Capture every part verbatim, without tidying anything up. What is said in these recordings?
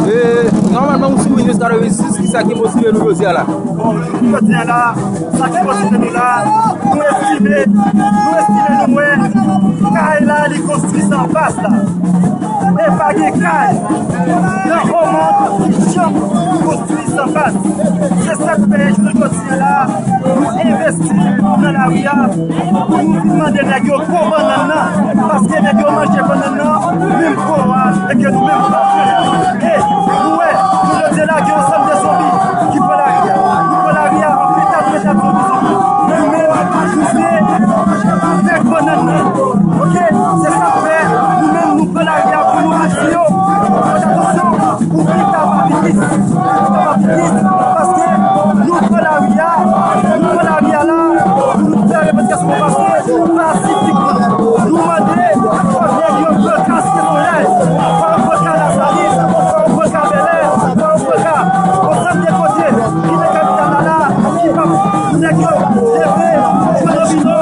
E, nòmalman, ou sou Windows Data Resources, ki sa ki motive nou jodi a la? Bon, jodi a la, sa ki motive nou la, nou estime, nou estime nou wè, kay la, li konstwi san baz la. E pa gen kay nan Omond ki janm konstwi san baz. Se sa k fè jounen jodi a la, nou envesti nan lari a pou nou vin mande nèg yo gwo bannann nan, paske nèg yo manje bannann nan menm gwo a, e ke nou menm nou pa fè. E nou wè, jounen jodi a la, gen yon ansanm de zonbi ki pran lari a. Nou pran lari a an pintad, pintad zonbi, zonbi. Nou menm, nou se nèg bannann nan. Oke? Se sa k fè, nou menm, nou pran lari a pou nou vin di yo, fè atansyon pou Pita pa vin plis. Pita pa vin plis, paske nou pran lari a, nou pran lari a la, pou nou fè revandikasyon nou pase pasifikman. Nou mande, fò nèg yo pran ka Site Solèy, fò yo pran ka Lasalis, fò yo pran ka Bèlè, fò yo pran ka ansanm de kote ki nan kapital la la, ki p ap nèg yo leve, jwe domino,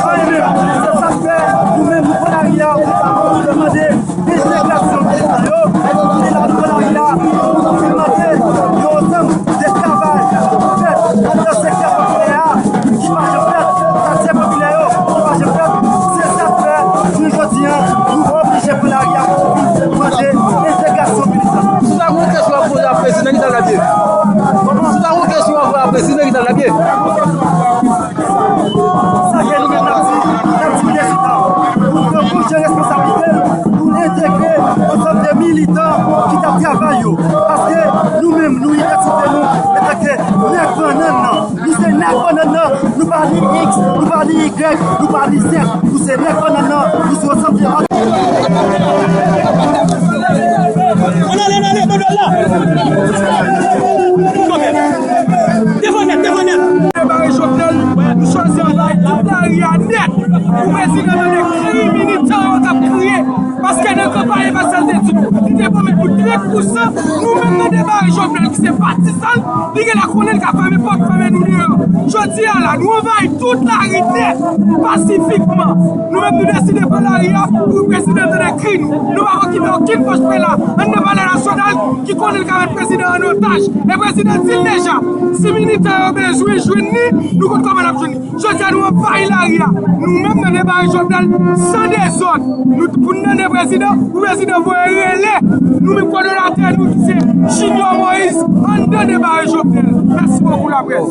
anyen menm. Se sa k fè, nou menm, nou pran lari a, pou nou mande entegrasyon militan yo, nou la, nou pran lari a, pou nou mande yon ansanm de travay fèt nan sektè popilè a, ki pa janm fèt, katye popilè yo, ki pa janm fèt. Se sa k fè, jounen jodi a, nou oblije pran lari a pou nou mande entegrasyon militan. Si w ta gen yon kesyon w ap poze a prezidan, ki sa l ap ye? Si w ta gen yon kesyon w ap poze a prezidan, ki sa l ap ye? Sa ke nou menm n ap di, n ap di prezidan pou l pran konsyans responsablite l, pou l entegre ansanm de militan ki t ap travay yo. Paske nou menm, nou idantite nou antanke nèg bannann nan. Nou se nèg bannann nan, nou pa ni X, nou pa ni Y, nou pa ni Z. Nou se nèg bannann nan, nou se ansanm de. Ann ale, ann ale, bann la. Kanpe. Devan nèt, devan nèt. Debare Jovenel, nou chwazi anvayi tout lari a nèt pou prezidan tande kri militan yo k ap kriye. Paske nan kanpay elektorèl te di nou, li te pwomèt nou trant pousan, nou menm nan Debare Jovenel ki se patisan l, li genlè konnen l ka fèmen pòt, fèmen nou deyò. Jodi a la, nou anvayi tout lari nèt, pasifikman. Nou menm nou deside pran lari a pou prezidan tande kri nou. Nou pa okipe okenn pòch prela anndan Palè Nasyonal ki konnen l ka met prezidan an otaj. E prezidan di l deja, si militan yo bezwen jwenn li, nou konn kòman n ap jwenn li. Jodi a nou anvayi lari a. Nou menm nan Debare Jovenel, san dezòd. Nou, pou n tande prezidan, pou prezidan voye rele. Nou menm kòdonatè nou ki se Junior Moïse, ann tande Debare Jovenel. Mèsi bokou laprès.